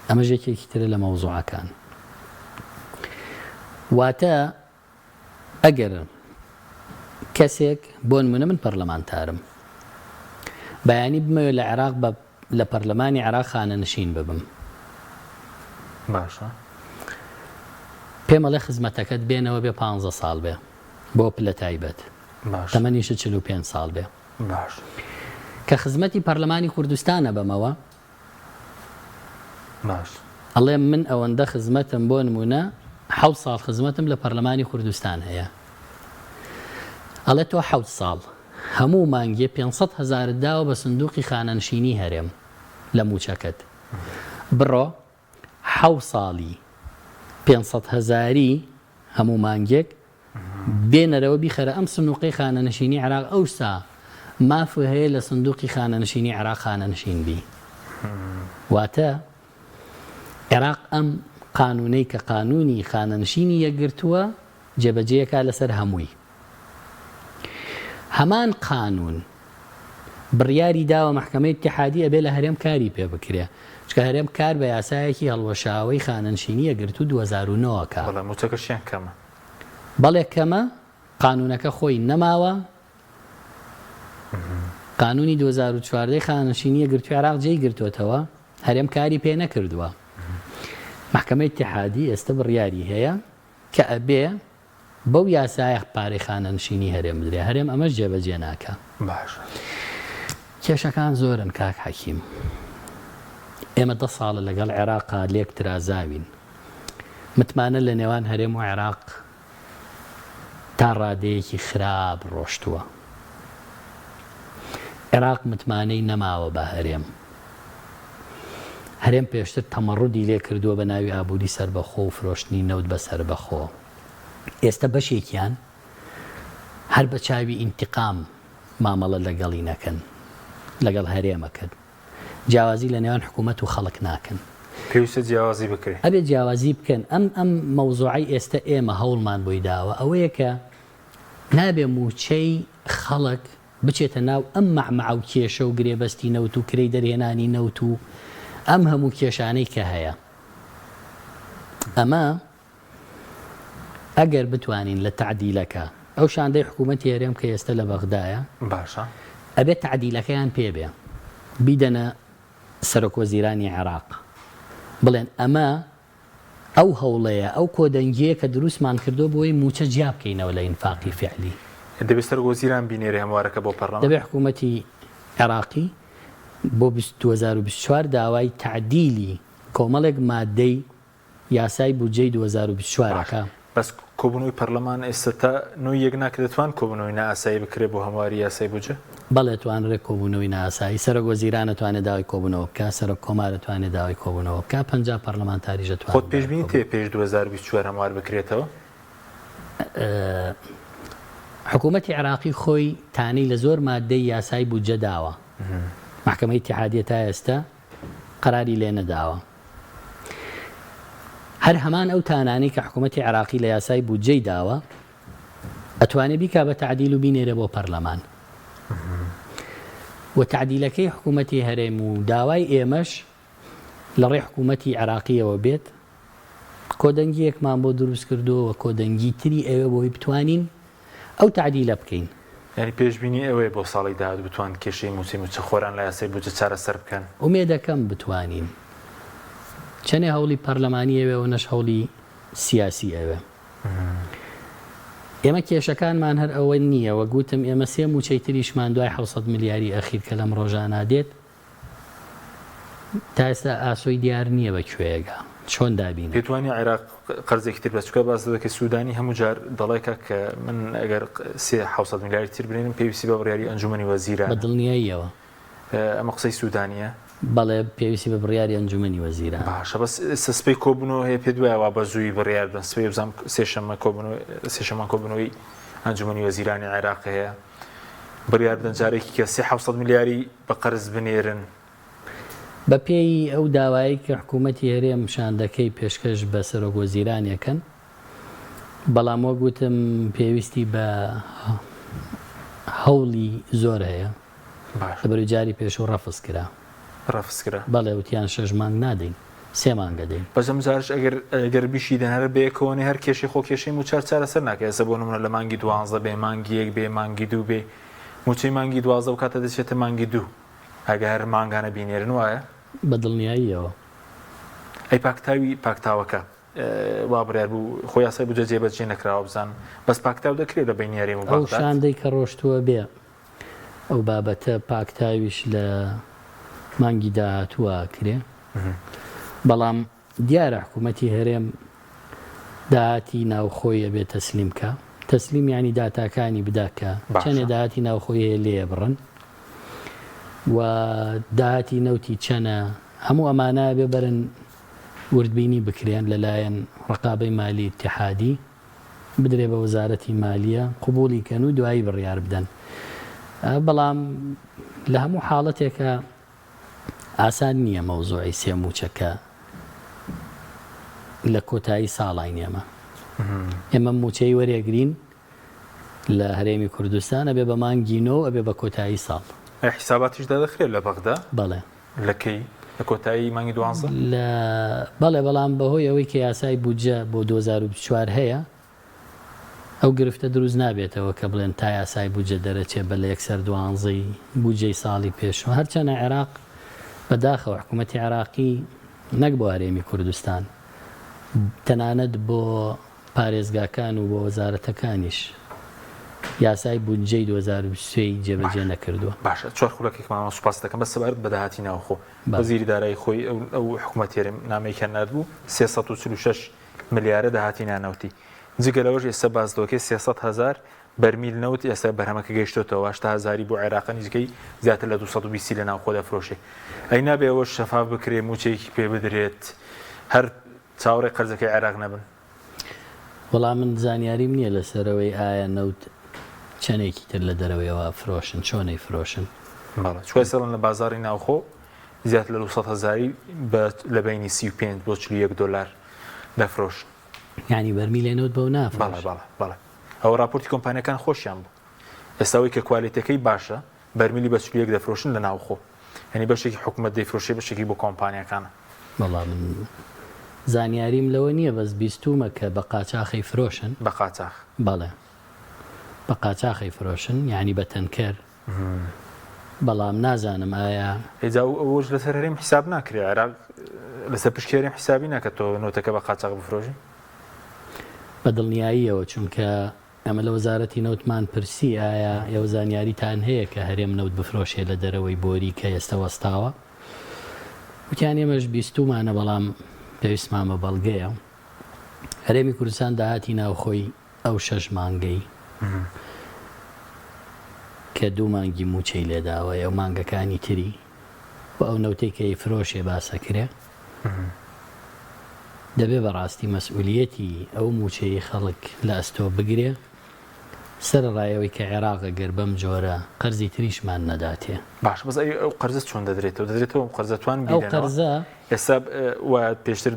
ئەمەش یەکێکی ترە لە مەوزوعەکان. واتە ئەگەر کەسێک بۆ نمونە من پەرلەمانتارم بەیانی بمەوێت لە عێراق بە لە پەرلەمانی عێراق خانەنشین ببم باشە پێمەڵێ خزمەتەکەت بێنەوە بێ پ ساڵ بێ بۆ پلە تایبەت تەمەنیشت 45 ساڵ بێ باش کە خزمەتی پەرلەمانی کوردستانە بەمەوە باش ئەڵێ من ئەوەندە خزمەتم بۆ نمونە حەوت ساڵ خزمەتم لە پەرلەمانی کوردستان هەیە ئەڵێ تۆ حەوت ساڵ هەموو مانگێ 500 هەزارت داوە بە سندوقی خانەنشینی هەرێم لە موچەکەت بڕۆ حەو ساڵی 500 هەزاری هەموو مانگێک بێنەرەوە بیخەرە ئەم سنوقەی خانەنشینی عێراق ئەوسا مافو هەیە لە سندوقی خانەنشینی عێراق خانەنشین بی واتە عێراق ئەم قانونەی کە قانونی خانەنشینی یەکگرتووە جێبەجێیەکا لەسەر هەمووی هەمان قانون بڕیاری داوە مەحکەمەی ئیتیحادی ئەبێ لە هەرێم کاری پێ بکرێ چونکە هەرێم کار بە یاسایەکی هەڵوەشاوەی خانەنشینی یەکگرتوو 2009 ئەکا. بەڵێ موچەکەشیان کەمە. بەڵێ کەمە، قانونەکە خۆی نەماوە، قانونی 2014 ی خانەنشینی یەکگرتووی عێراق جێی گرتۆتەوە، هەرێم کاری پێ نەکردووە. مەحکەمەی ئیتیحادی ئێستە بڕیاری هەیە کە ئەبێ بەو یاسایە پارەی خانەنشینی هەرێم بدرێ، هەرێم ئەمەش جێبەجێ ناکا. باشە. کێشەکان زۆرن کاک حەکیم. ئێمە دە ساڵە لەگەڵ عێراقا لێک ترازاوین. متمانە لە نێوان هەرێم و عێراق تا ڕادەیەکی خراپ ڕۆشتووە. عێراق متمانەی نەماوە بە هەرێم. هەرێم پێشتر تەمەڕودی لێ کردووە بە ناوی ئابووری سەربەخۆ و فرۆشتنی نەوت بە سەربەخۆ. ئێستە بەشێکیان هەر بە چاوی ئینتیقام مامەڵە لەگەڵی نەکەن، لەگەڵ هەرێم ئەکەن. جیاوازی لە نێوان حکوومەت و خەڵک ناکەن. پێویستە جیاوازی بکرێ. ئەبێ جیاوازی بکەن. ئەم ئەم مەوزوعەی ئێستە ئێمە هەوڵمان بۆی داوە ئەوەیە کە نابێ مووچەی خەڵک بچێتە ناو ئەم مەعمەعە و کێشە و گرێبەستی نەوت و کرێی دەرهێنانی نەوت و ئەم هەموو کێشانەی کە هەیە. ئەمە ئەگەر بتوانین لە تەعدیلەکە، ئەو شاندەی حکوومەتی هەرێم کە ئێستە لە بەغدایە، باشە. ئەبێ تەعدیلەکەیان پێ بێ، بیدەنە سەرۆکوەزیرانی عێراق، بڵێن ئەمە ئەو هەوڵەیە، ئەو کۆدەنگییە کە دروستمان کردووە بۆی مووچە جیا بکەینەوە لە ئینفاقی فیعلی. دەبێ سەرۆکوەزیران بینێرێ هەموارەکە بۆ پەرلەمان؟ دەبێ حکوومەتی عێراقی بۆ 2024 داوای تەعدیلی کۆمەڵێک ماددەی یاسای بودجەی 2024 باش ەکە. بەس کۆبونەوەی پەرلەمان ئێستا تا نۆی یەک ناکرێت دەتوان کۆبونەوەی نائاسایی بکرێت بۆ هەمواری یاسای بودجە؟ بەڵێ توانرێ کۆبونەوەی نائاسایی، سەرۆک وەزیران ئەتوانێ داوای کۆبونەوە بکا، سەرۆک کۆمار ئەتوانێ داوای کۆبونەوە بکا، 50 پەرلەمانتاریش ئەتوانن خۆت داوای پێشبینیت کۆبونەوە. هەیە پێش 2024 هەموار بکرێتەوە؟ حکوومەتی عێراقی خۆی تانەی لە زۆر ماددەی یاسای بودجە داوە، مەحکەمەی ئیتیحادیە تا ئێستە قەراری لێ نەداوە. هەر هەمان ئەو تانانەی کە حکوومەتی عێراقی لە یاسای بودجەی داوە ئەتوانێ بیکا بە تەعدیل و بینێرێ بۆ پەرلەمان و تەعدیلەکەی حکوومەتی هەرێم و داوای ئێمەش لە ڕێی حکوومەتی عێراقیەوە بێت کۆدەنگیەکمان بۆ دروست کردووە و کۆدەنگی تری ئەوێ بۆی بتوانین ئەو تەعدیلە بکەین. یانی پێشبینی ئێوەیە بۆ ساڵی داهاتوو بتوان کێشەی مووچەی مووچەخۆران لە یاسای بودجە چارەسەر بکەن؟ ئومێدەکەم بتوانین. چەنێ هەوڵی پەرلەمانی ئەوێ ئەونەش هەوڵی سیاسی ئەوێ. ئێمە کێشەکانمان هەر ئەوە نییە، وەک وتم ئێمە سێ مووچەی تریشمان دوای 700 ملیاری ئەخیر کە لەم ڕۆژانە دێت، تا ئێستا ئاسۆی دیار نییە بە کوێیەگا، چۆن دابین پێت وانیە عێراق قەرزێکی تر بەس چونکە باس دەکەی سودانی هەموو جار دەڵێ کاک من ئەگەر سێ 700 ملیاری تر بنێرم پێویستی بە بڕیاری ئەنجومەنی وەزیرانە. بە دڵنیاییەوە. ئەمە قسەی سودانیە؟ بەڵێ پێویستی بە بڕیاری ئەنجومەنی وەزیرانە. باشە بەس ئێستا سبەی کۆبوونەوە هەیە پێت وایە وا بە زووی بڕیار بدەن سبەی بزانم سێشەممە کۆبوونەوە سێشەممە کۆبوونەوەی ئەنجومەنی وەزیرانی عێراق هەیە بڕیار بدەن جارێکی کە سێ 700 ملیاری بە قەرز بنێرن. بە پێی ئەو داوایەی کە حکوومەتی هەرێم شاندەکەی پێشکەش بە سەرۆک وەزیران ئەکەن، بەڵام وەک وتم پێویستی بە هەوڵی زۆر هەیە. باش. لەبەرئەوەی جاری پێشوو ڕەفز کرا. ڕەفز کرا. بەڵێ وتیان شەش مانگ نادەین سێ مانگ ئەدەین. بەس ئەم جارەش ئەگەر ئەگەر بیشی دەن هەر بەیەکەوە نێ هەر کێشەی خۆ کێشەی مووچە هەر چارەسەر ناکا ئێستا بۆ نموونە لە مانگی دوانزە بێ مانگی یەک بێ مانگی دوو بێ مووچەی مانگی 12 ئەو کاتە دەچێتە مانگی دوو ئەگە هەر مانگانە بینێرن وایە؟ بە دڵنیاییەوە. ئەی پاکتاوی پاکتاوەکە وا بڕیار بوو خۆ یاسای بودجە جێبەجێ نەکراوە بزانم بەس پاکتاو دەکرێت لە بەینی هەرێم و ئەو بەغداد؟ شاندەی کە ڕۆشتووە بێ ئەو بابەتە پاکتاویش لە مانگی داهاتووە ئەکرێ بەڵام دیارە حکوومەتی هەرێم داهاتی ناوخۆی ئەبێ تەسلیم کا تەسلیم یانی داتاکانی بدا کە چەنێ داهاتی ناوخۆی هەیە لێ بڕن و داهاتی نەوتی چەنە هەموو ئەمانە بێ بەرن وردبینی بکرێن لەلایەن ڕقابەی مالی اتحادی بدرێ بە وەزارەتی مالیە قبوڵی کەن و دوایی بڕیار بدەن بەڵام لە هەموو حاڵەتێکا ئاسان نییە مەوزوعی سێ مووچە کە لە کۆتایی ساڵاین ئێمە ئێمە مووچەی وەرێگرین لە هەرێمی کوردستان ئەبێ بە مانگی نۆ ئەبێ بە کۆتایی ساڵ. ئەی حیساباتیش دادەخرێت لە بەغدا؟ بەڵێ. لە کەی؟ لە کۆتایی مانگی دوانزە؟ لە بەڵێ بەڵام بەهۆی ئەوەی کە یاسای بودجە بۆ 2024 هەیە ئەو گرفتە دروست نابێتەوە کە بڵێن تا یاسای بودجە دەرەچێ بە لە یەکسەر دوانزەی بودجەی ساڵی پێشوو هەرچەنە عێراق بەداخەوە حکوومەتی عێراقی نەک بۆ هەرێمی کوردستان تەنانەت بۆ پارێزگاکان و بۆ وەزارەتەکانیش یاسای بودجەی 2023 ی جێبەجێ نەکردووە. باشە چوار خولەکێک ماوە سوپاست دەکەم بەس سەبارەت بە داهاتی ناوخۆ وەزیری دارایی خۆی ئەو حکومەتی هەرێم نامەیەکیان ناردبوو 346 ملیارە داهاتی نانەوتی جگە لەوەش ئێستا باس دۆکەی 300 هەزار بەرمیل نەوت ئێستا بەرهەمەکە گەیشتۆتەوە 80 هەزاری بۆ عێراقە نزیکەی زیاتر لە 220 لە ناوخۆ دەفرۆشێ ئەی نابێ ئەوەش شەفاف بکرێ مووچەیەکی پێ بدرێت هەر چاوەڕێی قەرزەکەی عێراق نەبن. وەڵا من زانیاریم نیە لەسەر ئەوەی ئایا نەوت چەنێکی تر لە دەرەوەیەوە ئەفرۆشن چۆن ئەیفرۆشن. بەڵێ چونکە ئێستا دەڵێن لە بازاڕی ناوخۆ زیاتر لە 200 هەزاری بە لە بەینی 35 بۆ 41 دۆلار دەفرۆشن. یانی بەرمیلێ نەوت بەو نافرۆشن. بەڵێ بەڵێ بەڵێ ئەوە ڕاپۆرتی کۆمپانیاکان خۆشیان بوو. ئێستا ئەوەی کە کوالێتیەکەی باشە بەرمیلی بە 41 دەفرۆشن لە ناوخۆ یانی بەشێکی حکومەت دەیفرۆشێ بەشێکی بۆ کۆمپانیاکانە. وەڵا من زانیاریم لەوە نییە بەس بیستوومە کە بە قاچاخ ئەیفرۆشن. بە قاچاخ؟ بەڵێ بە قاچاخ ئەیفرۆشن یانی بە تەنکەر بەڵام نازانم ئایا. ئەی جا ئەوەش لەسەر هەرێم حیساب ناکرێ عێراق لەسەر پشکی هەرێم حیسابی ناکات تۆ نەوتەکە بە قاچاخ بفرۆشی؟ بە دڵنیاییەوە چونکە ئێمە لە وەزارەتی نەوتمان پرسی ئایا ئێوە زانیاریتان هەیە کە هەرێم نەوت بفرۆشێ لە دەرەوەی بۆری کە ئێستە وەستاوە؟ وتیان ئێمەش بیستوومانە بەڵام پێویستمان بە بەڵگەیە. هەرێمی کوردستان داهاتی ناوخۆی ئەو شەش مانگەی کە دوو مانگی مووچەی لێداوە ئەو مانگەکانی تری و ئەو نەوتەی کە ئەیفرۆشێ باسەکرێ دەبێ بەڕاستی مەسئولیەتی ئەو مووچەی خەڵک لە ئەستۆ بگرێ، سەرەڕای ئەوەی کە عێراق ئەگەر بەم جۆرە قەرزی تریشمان نەداتێ. باشە بەس ئەی ئەو قەرزە چۆن دەدرێتەوە؟ دەدرێتەوە ئەو قەرزە توان ئەو بیدەنەوە؟ قەرزە. ئێستا وا پێشتر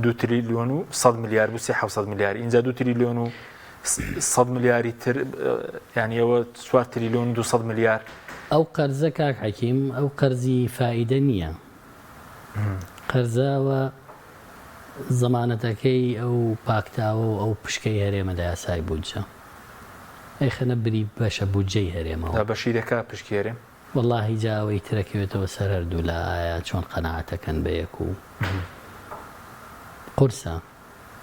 دوو تریلیۆن و سەد ملیار بوو سێ حەوت سەد ملیار ئینجا دوو تریلیۆن و سەد ملیاری تر یانی ئەوە چوار تریلیۆن و دوو سەد ملیار. ئەو قەرزە کاک حەکیم ئەو قەرزی فائیدە نییە. قەرزە و زەمانەتەکەی ئەو پاکتاوە و ئەو پشکەی هەرێمە لە یاسای بودجە ئەیخەنە بری بەشە بودجەی هەرێمەوە. دابەشی دەکا پشکی هەرێم؟ وەڵاهی جا ئەوەی تر ئەکەوێتەوە سەر هەردوولا ئایا چۆن قەناعەت ئەکەن بە یەک و قورسە.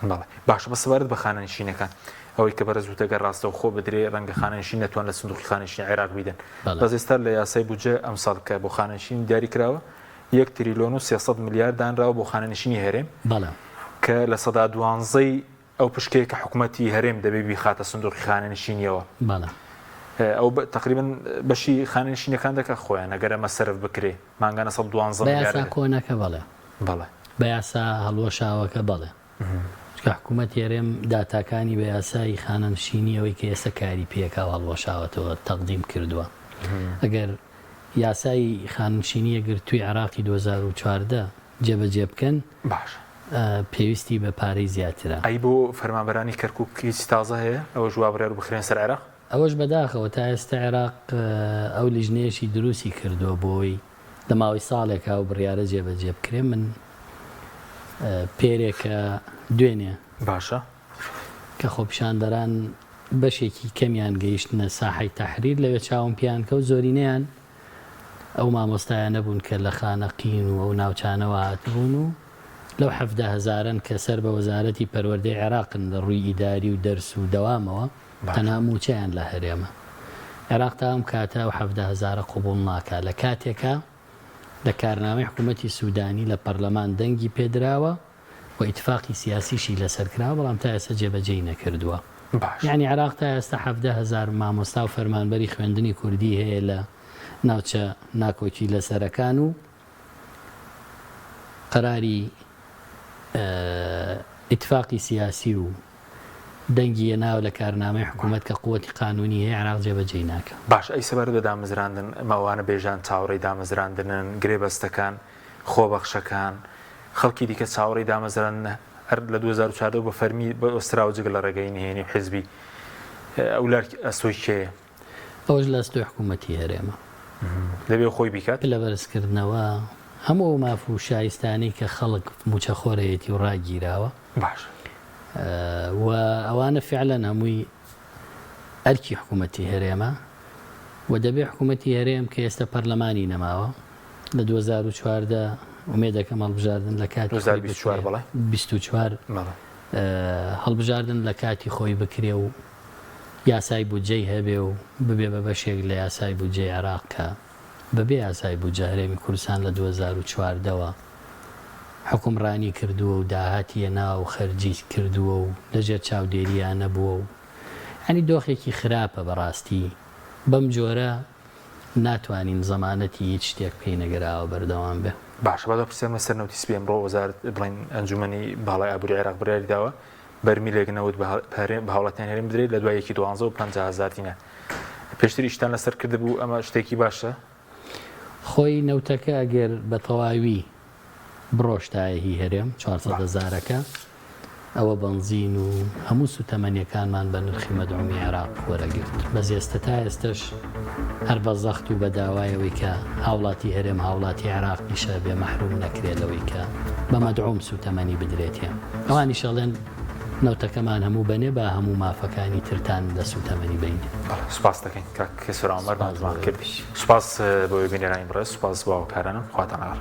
بەڵێ باشە بەس سەبارەت بە خانەنشینەکان ئەوەی کە بەڕێز وتە گەر ڕاستەوخۆ بدرێ ڕەنگە خانەنشین نەتوان لە سندوقی خانەنشینی عێراق بیدەن بەس ئێستا لە یاسای بودجە ئەمساڵ کە بۆ خانەنشین دیاری کراوە یەک تریلۆن و 300 ملیار دانراوە بۆ خانەنشینی هەرێم بەڵێ کە لە سەدا دوانزەی ئەو پشکەیە کە حکوومەتی هەرێم دەبێ بیخاتە سندوقی خانەنشینیەوە بەڵێ ئەو تقریبا بەشی خانەنشینەکان دەکە خۆیان ئەگەر ئەمە سەرف بکرێ مانگانە 112 بە یاسا کۆنەکە بەڵێ بەڵێ. بە یاسا هەڵوەشاوەکە بەڵێ. چونکە حکوومەتی هەرێم داتاکانی بە یاسای خانەنشینی ئەوەی کە ئێستا کاری پێکا و هەڵوەشاوەتەوە تەقدیم کردووە. ئەگەر یاسای خانەنشینی یەکگرتووی عێراقی 2014 جێبەجێ بکەن باشە. پێویستی بە پارەی زیاترە. ئەی بۆ فەرمانبەرانی کەرکووک هیچ تازە هەیە؟ ئەوەش وا بڕیار بوو بخرێنە سەر عێراق؟ ئەوەش بەداخەوە تا ئێستا عێراق ئەو لیژنەیەشی دروستی کردووە بۆی لە ماوەی ساڵێکا ئەو بڕیارە جێبەجێ بکرێ من پێرێکە دوێنێ باشە. کە خۆپیشاندەران بەشێکی کەمیان گەیشتنە ساحەی تەحریر لەوێ چاوم پێیان کەوت زۆرینەیان ئەو مامۆستایانە بوون کە لە خانەقین و ئەو ناوچانەوە هاتبوون و لەو 17 هەزارەن کە سەر بە وەزارەتی پەروەردەی عێراقن لە ڕووی ئیداری و دەرس و دەوامەوە تەنها مووچەیان لە هەرێمە. عێراق تا ئەم کاتە ئەو 17 هەزارە قبوڵ ناکا لە کاتێکا لە کارنامەی حکوومەتی سوودانی لە پەرلەمان دەنگی پێدراوە و ئیتفاقی سیاسیشی لەسەر کراوە بەڵام تا ئێستا جێبەجێی نەکردووە. باشە. یانی عێراق تا ئێستا 17 هەزار مامۆستا و فەرمانبەری خوێندنی کوردی هەیە لە ناوچە ناکۆکی لەسەرەکان و قەراری ئیتفاقی سیاسی و دەنگی یەناوە لە کارنامەی حکوومەت کە قوتی قانوونی هەیە عێراق جێبەجێی ناکا. باشە ئەی سەبارەت بە دامەزراندن ئەمە ئەوانە بێژان چاوەڕێی دامەزراندنن گرێبەستەکان خۆبەخشەکان خەڵکی دیکە چاوەڕێی دامەزراندن هەر لە 2014 بە فەرمی بەستراوە جگە لە ڕێگەی نهێنی و حزبی ئەو لار ئەستۆی کێیە؟ ئەوەش لە ئەستۆی حکوومەتی هەرێمە. دەبێ خۆی بیکات؟ پلە بەرزکردنەوە هەموو ئەو ماف و شایستانەی کە خەڵک مووچەخۆرەیەتی و ڕاگیراوە. باشە. و ئەوانە فعلەن هەمووی ئەرکی حکوومەتی هەرێمە و دەبێ حکوومەتی هەرێم کە ئێستا پەرلەمانی نەماوە لە 2014 ئومێدەکەم هەڵبژاردن لە کاتی خۆی 2024 بکرێ بەڵێ. 24 بەڵێ. هەڵبژاردن لە کاتی خۆی بکرێ و یاسای بودجەی هەبێ و ببێ بە بەشێک لە یاسای بودجەی عێراق کە بەبێ یاسای بودجە هەرێمی کوردستان لە 2014 وە حوکمڕانی کردووە و داهاتی هێناوە و خەرجی کردووە و لەژێر چاودێرییا نەبووە و یانی دۆخێکی خراپە بەڕاستی بەم جۆرە ناتوانین زەمانەتی هیچ شتێک بکەین ئەگەر ئاوا بەردەوام بێ. باشە با دوا پرسیارم لەسەر نەوتی سپی ئەمڕۆ وەزارەت بڵێن ئەنجومەنی باڵای ئابووری عێراق بڕیاری داوە بەرمیلێک نەوت بە هەرێم بە هاوڵاتیان هەرێم بدرێت لە دوای یەکی دوانزە و 50 هەزار دینار پێشتر ئیشتان لەسەر کردبوو ئەمە شتێکی باشە؟ خۆی نەوتەکە ئەگەر بە تەواوی بڕۆشتایە هی هەرێم 400 هەزارەکە ئەوە بەنزین و هەموو سوتەمەنیەکانمان بە نرخی مەدعومی عێراق وەرەگرت بەس ئێستە تا ئێستەش هەر بە زەخت و بە داوای ئەوەی کە هاوڵاتی هەرێم هاوڵاتی عێراقیشە بێ مەحروم نەکرێ لەوەی کە بە مەدعوم سوتەمەنی بدرێتێ ئەوانیش ئەڵێن نەوتەکەمان هەموو بەنێ با هەموو مافەکانی ترتان لە سوتەمەنی بەینێ. بەڵێ سوپاست دەکەین کاک سۆران عومەر سوپاس بۆ ماندوومان کردی. ئێوەش. سوپاس بۆ بینەرانی بەڕێز سوپاس بۆ هاوکارانم خواتان لەگەڵ.